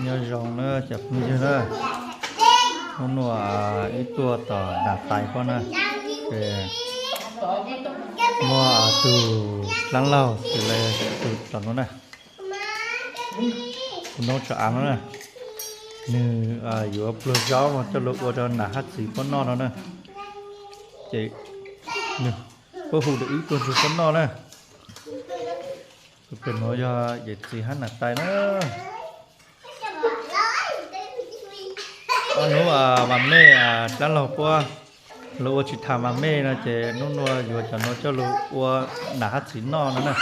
Nyob zoo na cov phooj ywg na, hnub no wb tuaj tom Nas Tais pob na, ces muaj tus dlaab laug tus le tus tom no na, tus noob tsov av no na, nws yuav pluag zaub no coj lug ua rau Nas hab txiv puab noj no na. Ces nws puab hu lawv wb tuaj nrug puab noj na. Tus pem nuav yog yawm txiv hab Nas Tais na. Ob hnub mas mej dlaab laug puab lug ua tsis tas mas mej no ces hnub nua yuav cov nuav coj lug ua Nas hab txiv noj no na.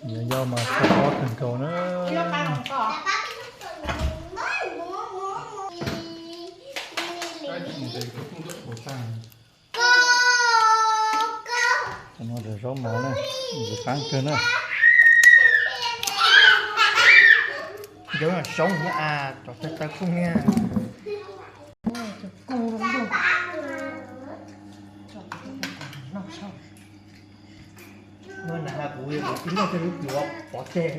Nyob mas txhob pob kawg nkaus na. Zaub mov na, ntxim qab kawg na. Cov soob a, cov tawg tawg kub niag. Kuv tsis noj tej lub pluav pov tseg.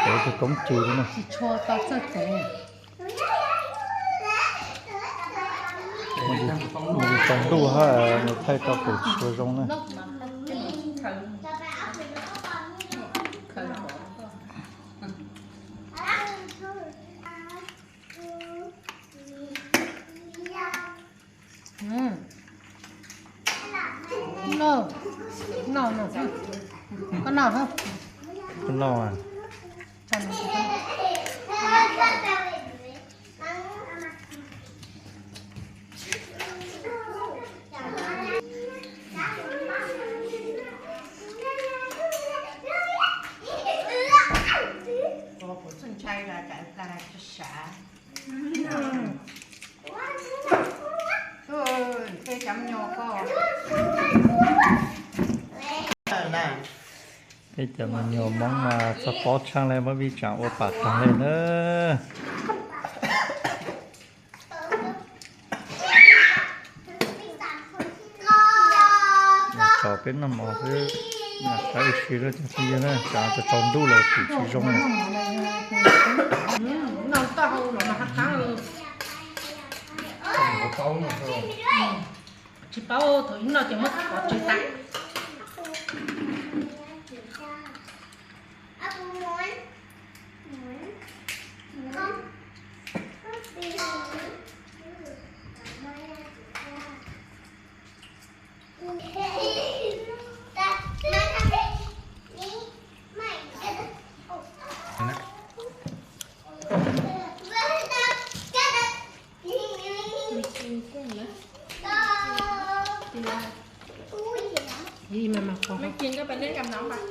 Txawv koob ris li na. Tsis tshua tau txawj txev. Nws tsaus ntuj hab nws thaij rau pem tsis tshua zoo na. No, no, no, koj noj. Koj noj a. Kuv txhwj ntshai cas tsis sav. Peb cov me nyuam ko. Peb cov me nyuam Hmoob mas txog pob tshaaj le muab vij tsaam ua pam taag le na. Tso peb noj mov xwb, qab ua si lawm cov phooj ywg na, tsam tsaus ntuj lawm pum tsis zoo lawm. Tsis paub thaum ib noj ces muab pov tseg tas. Ib, mej mas pom, mej kis koj pes leb kam no mas.